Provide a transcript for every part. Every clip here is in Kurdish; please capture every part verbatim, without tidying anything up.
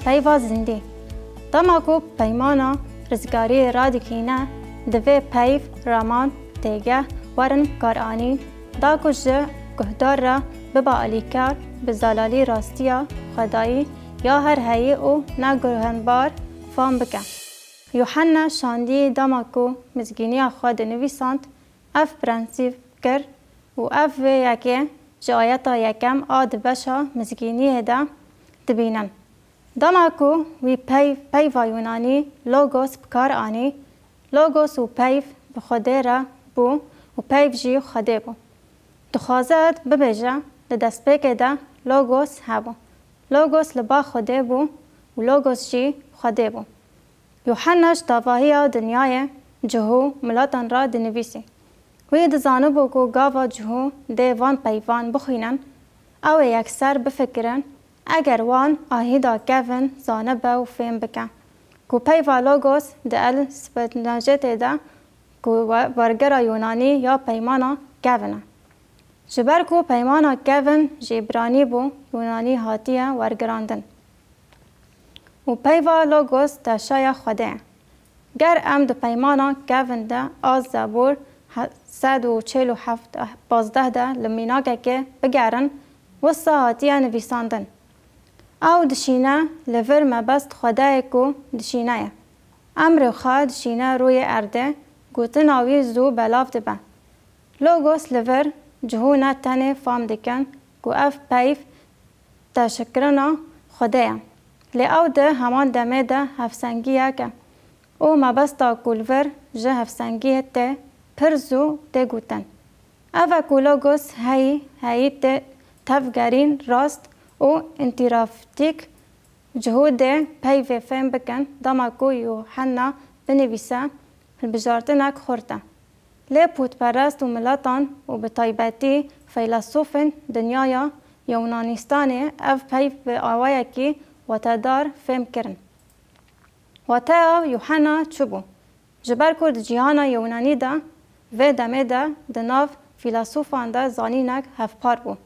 Peyva zindî. Dema ku peymana rizgariyê radikîne, divê peyv, raman, têgeh werin karanîn, da ku ji guhdar re bibe alîkar, bi zelalî rastiya xwedayî ya her heyî û neguhenbar fam bike. Yuhenna şandî dema ku mizgîniya xwe dinivîsand, ev prensîp kir û ev vê yekê ji ayeta yekem a di beşa mizgîniyê de dibînin. Dema ku wî peyv, peyva Yûnanî logos bi kar anî, logos û peyv bi Xwedê re bû û peyv jî Xwedê bû. Dixwaze bibêje, li destpêkê de logos hebû. Logos li ba Xwedê bû û logos jî Xwedê bû. Yuhenna ji davahiya dinyayê, cihû, milatan re dinivîsî. Wî dizanibû ku gava cihû dê van peyvan bixwînin, ew ê yekser bifikirin, eger wan ahîda kevin zanibe û fêm bike, ku peyva logos di El Spetnajêtê de ku we-, wergera Yûnanî ya peymana kevin e. Ji ber ku peymana kevin ji Îbranî bû, Yûnanî hatiye wergirandin. Û peyva logos teşaya Xwedê ye. Ger em di peymana kevin de a Zebûr he-, sed û çil û heft pazdeh de li mînakekê bigerin, wisa hatiye nivîsandin. Ew dişîne li vir mebest Xwedayê ku dişîne ye. Emrê xwe dişîne rûyê erdê, gotina wî zû belav dibe. Logos li vir cihû ne tenê fam dikin ku ev peyv teşikirina Xwedê ye. Lê ew di heman demê de hevsengiyek e û mebesta ku li vir ji hevsengiyê tê pir zû tê gotin. Ev e ku logos heyî heyî tê tevgerîn rast û întîraftîk cihû dê peyvê fêm bikin, dema ku Yuhenna binivîse, hilbijartinek xurt e. Lê pûtperest û miletan û bi taybetî feylesofên dinyaya Yewnanistan ev peyv bi awayekî watedar fêm kirin. Wateya Yuhenna çi bû? Ji ber ku di cîhana Yewnanî de vê demê de di nav fîlesofan de zanînek hevpar bû,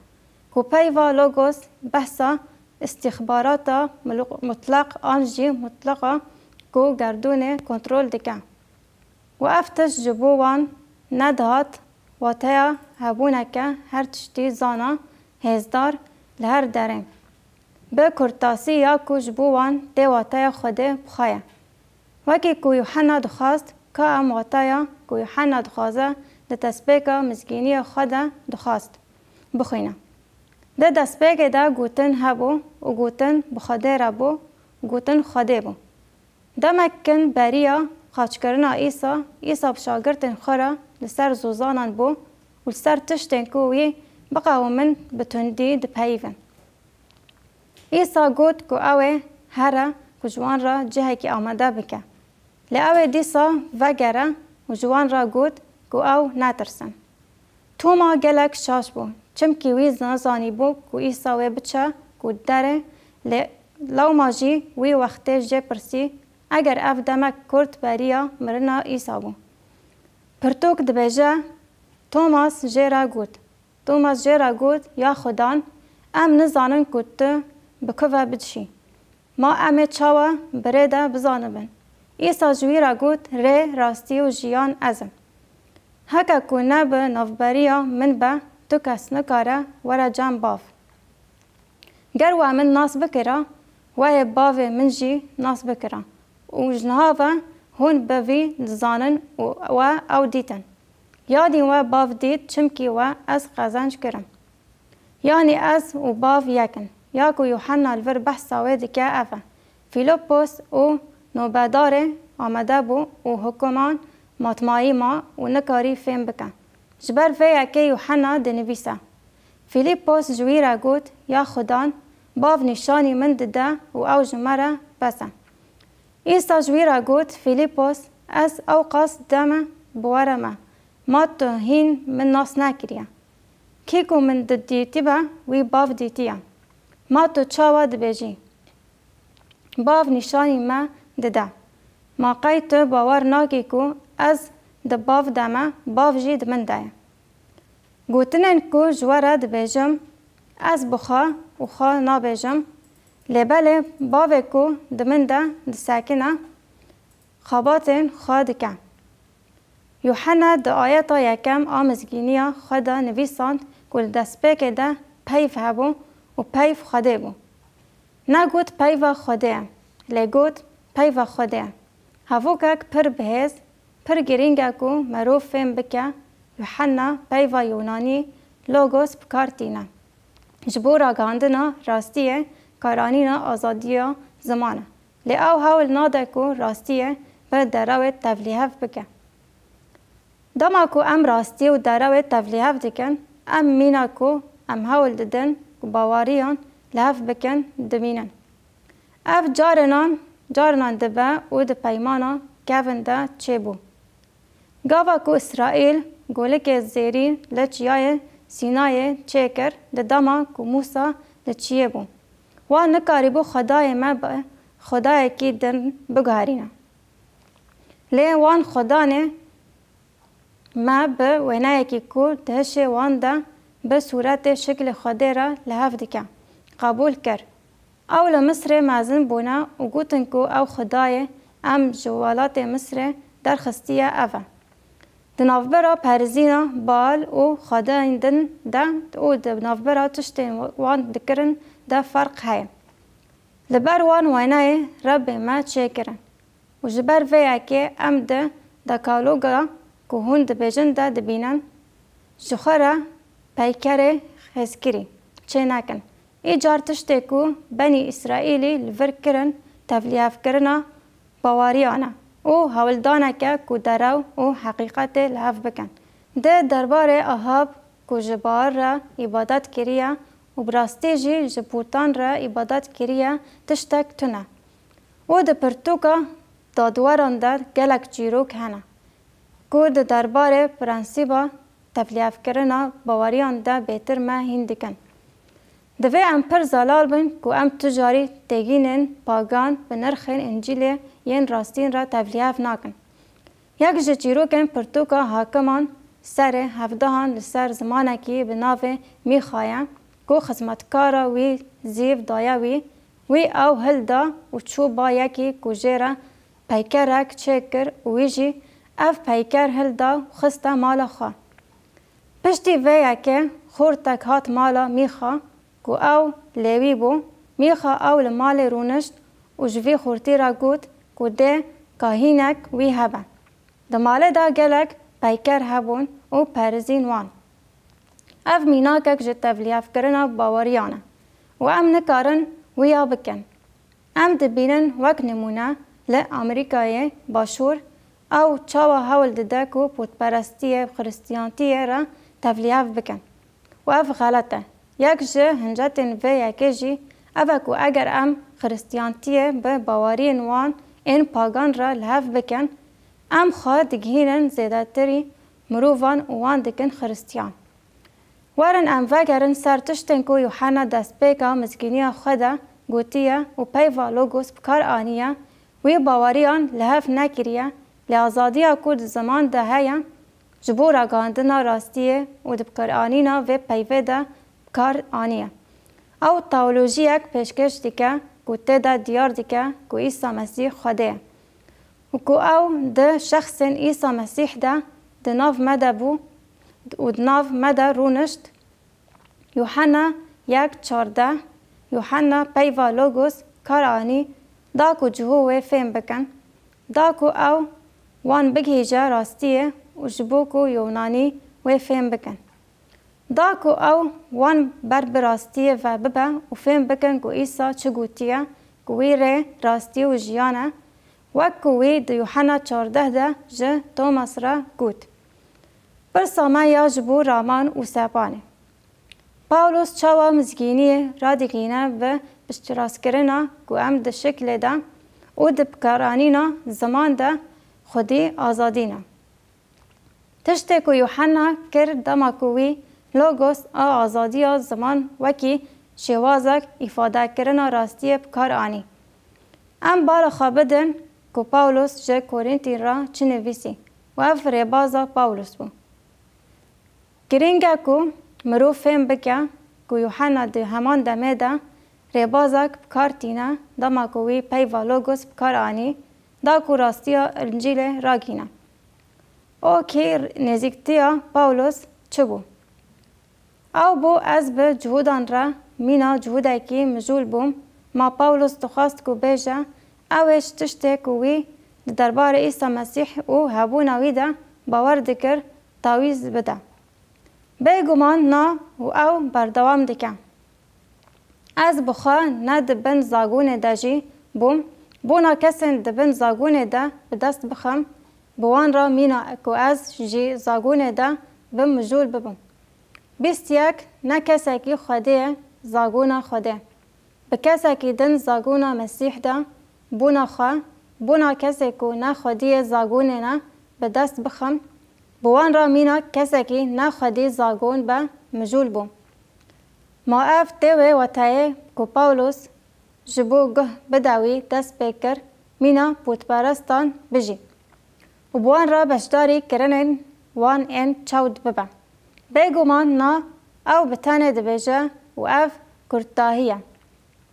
ku peyva logos behsa îstîxbarata mul-, mutleq an jî mutleqa ku gerdûnê kontrol dike. Û ev tişt ji bo wan nedihat, wateya hebûneke her tiştî zana, hêzdar li her derê. Bi kurtasî ya ku ji bo wan tê wateya Xwedê bi xwe ye. Wekî ku Yuhenna dixwast, ka em wateya ku Yuhenna dixwaze di destpêka mizgîniyê xwe de dixwast, bixwîne. Di destpêkê de gotin hebû û gotin bi Xwedê re bû û gotin Xwedê bû. Demek kin beriya xaçkirina Îsa, Îsa bi şagirtên xwe re li ser zozanan bû û li ser tiştên ku wî biqewimin bi tundî dipeyivin. Îsa got ku ew ê here ku ji wan re cihekî amade bike. Lê ew ê dîsa vegere û ji wan re got ku ew netirsin. Toma gelek şaş bû, çimkî wî nezanîbû ku Îsa wê biçe ku derê, lê lewma jî wî wextê jê pirsî, eger ev demek kurt beriya mirina Îsa bû. Pirtûk dibêje, Tomas jê re got, Tomas jê re got, Ya Xudan, em nizanin ku tu bi ku ve bidişî. Ma em ê çawa bi rê de bizanibin? Îsa ji wî re got, Rê, rastî û jiyan ez im. Heke ku ne bi navberiya min be, tu kes nikare were cem Bav. Ger we min nas bikira, we yê Bavê min jî nas bikira. Û ji niha ve hûn bi vî dizanin û we ew dîtin. Yadîn we Bav dît, çimkî we ez qezenc kirim. Yanî ez û Bav yek in. Ya ku Yuhenna li vir behsa wê dike ev e. Fîlipos û nobedarê amade bû û hikuman matmayî ma û nikarî fêm bike. Ji ber vê yekê Yuhenna dinivîse. Fîlipos ji wî re got, Ya Xudan, Bav nîşanî min dide û ew ji me re bes e. Îsa ji wî re got, Fîlipos, ez ewqas dem e bi we re me, ma tu hîn min nas nekiriye? Kî ku min di dîtibe, wî Bav dîtiye. Ma tu çawa dibêjî, Bav nîşanî me dide? Ma qey tu bawer nakî ku ez di Bav de me, Bav jî di min de ye? Gotinên ku ji we re dibêjim, ez bi xwe û xwe nabêjim, Lê belê bavê ku di min de disekine, xebatên xwe dike. Yuhanna di ayeta yekem a mizgîniya xwe de nivîsand ku li destpêkê de peyv hebû û peyv Xwedê bû. Negot peyva Xwedê ye, lê got peyva Xwedê ye. Hevokek pir bihêz, pir girîng e ku merov fêm bike, Yuhanna peyva Yûnanî logos bi kar tîne. Ji bo ragihandina rastiyê, karanîna azadiya ziman e. Lê ew hewl nade ku rastiyê bi derewê tevlîhev bike. Dema ku em rastî û derewê tevlîhev dikin, em mîna ku em hewl didin ku baweriyan li hev bikin, dimînin. Ev carinan, carinan dibe û di peymana kevin de çêbû. Gava ku Îsraîl golikê zêrî li çiyayê Sînayê çêkir, di dema ku Mûsa li çiyê bû, wan nikarîbû Xwedayê me bi xwedayekî din biguherîne. Lê wan xwedanê me bi wêneyekî ku di hişê wan de bi sûretê şiklê Xwedê re li hev dike, qebûl kir. Ew li Misrê mezin bûne û gotin ku ew Xwedayê em ji welatê Misrê derxistiye ev e. Di navbera perizîna Baal û xwedayên din de û di navbera tiştên wan dikirin de ferq heye. Li ber wan wêneyê Rebbê me çêkirin. Û ji ber vê yekê em di dekaloga ku hûn dibêjin de dibînin, ji xwe re peykerê hêzkirî çê nekin. Îcar tiştê ku Benî Îsraîlî li vir kirin tevlîhevkirina baweriyan e û hewldaneke ku derew û heqîqetê li hev bikin. Di derbarê Ahab ku ji Baal re îbadet kiriye û bi rastî jî ji bûtan re îbadet kiriye tiştek tune. Û di pirtûka dadweran de gelek çîrok hene ku di derbarê prensîba tevlîhevkirina baweriyan de bêtir me hîn dikin. Divê em pir zelal bin ku em tu carî têgînên pagan bi nirxên Încîlê yên rastîn re tevlîhev nakin. Yek ji çîrokên pirtûka Hakiman serê hevdehan li ser zimanekî bi navê Mîxa ye ku xizmetkara wî zîv daye wî, wî ew hilda û çû ba yekî ku jê re peykerek çêkir û wî jî ev peyker hilda û xiste mala xwe. Piştî vê yekê xortek hat mala Mîxa ku ew Lêwî bû. Mîxa ew li malê rûnişt û ji vî xortî re got ku dê kahînek wî hebe. Di malê de gelek peyker hebûn û perizîn wan. Ev mînakek ji tevlîhevkirina baweriyan e û em nikarin wiya bikin. Em dibînin wek nimûne li Amerîkayê Başûr ew çawa hewl dide ku pûtperestiyê bi xiristiyantiyê re tevlîhev bikin. Û ev xelet e. Yek ji hincetên vê yekê jî ev e ku eger em xiristiyantiyê bi baweriyên wan ên pagan re li hev bikin, em xwe digihînin zêdetirî mirovan û wan dikin xiristiyan. Werin em vegerin ser tiştên ku Yuhanna destpêka mizgîniya xwe de gotiye û peyva logos bi kar aniye, wî baweriyan li hev nekiriye, lê azadiya ku di ziman de heye, ji bo ragihandina rastiyê û di bikaranîna vê peyvê de bi kar aniye. Ew teolojiyek pêşkêş dike ku tê de diyar dike ku Îsa Mesîh Xwedê ye û ku ew di şexsên Îsa Mesîh de di nav me de bû û di nav me de rûnişt. Yuhanna yek çardeh, Yuhanna peyva logos kar anî, da ku cihû wê fêm bikin, da ku ew wan bigihîje rastiyê û ji bo ku Yûnanî wê fêm bikin. Da ku ew wan ber bi rastiyê ve bibe û fêm bikin ku Îsa çi gotiye, ku wî rê, rastî û jiyan e, wek ku wî di Yuhanna çardeh de ji Tomas re got. Pirsa me ya ji bo raman û sepanê. Pawlos çawa mizgîniyê radigihîne bi piştiraskirina ku em di şiklê de û di bikaranîna ziman de xwedî azadî ne? Tiştê ku Yuhanna kir dema ku wî logos a azadiya ziman wekî şêwazek îfadekirina rastiyê bi kar anî. Em bala xwe bidin ku Pawlos ji Korîntî re çi nivîsî û ev rêbaza Pawlos bû. Girîng e ku mirov fêm bike ku Yuhanna di heman demê de rêbazek bi kar tîne, dema ku wî peyva logos bi kar anî, da ku rastiya Încîlê ragihîne. O kî nêzîktiya Pawlos çi bû? Ew bû, ez bi Cihûdan re mîna Cihûdekî mijûl bûm. Ma Pawlos dixwest ku bêje, ew ê ji tiştê ku wî di derbarê Îsa Mesîh û hebûna wî de bawer dikir, tawîz bide. Bêguman na û ew berdewam dike. Ez bi xwe ne di bin zagûnê de jî bûm, bona kesên di bin zagûnê de bi dest bixim, bi wan re mîna ku ez jî zagûnê de bim mijûl bibim. Bîst yek, ne kesekî Xwedê ye, zagûna Xwedê. Bi kesekî din zagûna Mesîh de bona xwe, bona kesê ku ne xwediyê zagûnê ne, bi dest bixim, bi wan re mîna kesekî ne xwedî zagûn be mijûl bû. Ma ev tê wê wateyê ku Pawlos ji bo guh bide wî dest pê kir, mîna pûtperestan bijî û bi wan re beşdarî kirinên wan ên çewt bibe. Bêguman na, ew bi tenê dibêje û ev kurtahî ye.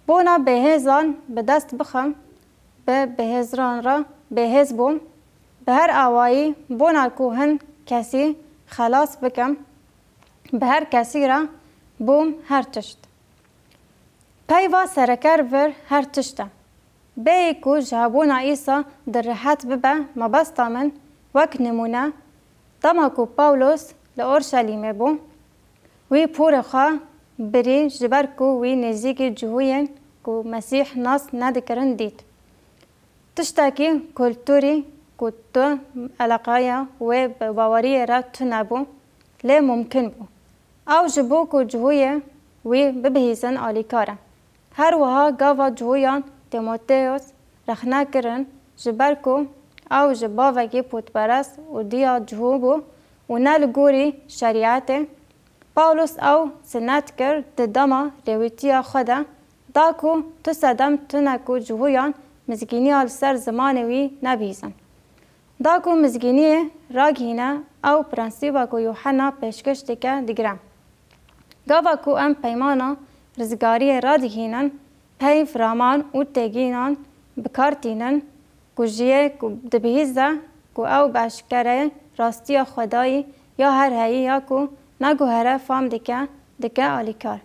Bona bêhêzan bi dest bixim, bi bêhêzran re bêhêz bûm, bi her awayî bona ku hin kesî xelas bikim, bi her kesî re bûm her tişt. Peyva sereke vir her tişt e. Bêyî ku ji hebûna Îsa di rihet bibe mebesta min, wek nimûne, dema ku Pawlos li Orşelîmê bû, wî porê xwe birî ji ber ku wî nêzîkî cihûyên ku Mesîh nas nedikirin dît. Tiştekî kulturî ku tu eleqeya wê bi baweriyê re tune bû, lê mumkin bû. Ew ji bo ku cihûyê wî bibihîzin alîkar e. Her wiha gava cihûyan Tîmoteos rexne kirin, ji ber ku ew ji bavekî pûtperest û diya cihû bû û ne li gorî şerîetê, Pawlos ew sinet kir di dema lêwîtiya xwe de, da ku tu sedem tune ku cihûyan mizgîniya li ser zimanê wî nebihîzin. Da ku mizgîniyê ragihîne, ew prensîba ku Yûhenna pêşkêş dike digire. Gava ku em peymana rizgariyê radihînin, peyv, raman û têgînan bi kar tînin, ku ji yê ku dibihîze ku ew bi eşkereyê rastiya Xwedayî ya her heyî ya ku naguhere fam dike, dike alîkar.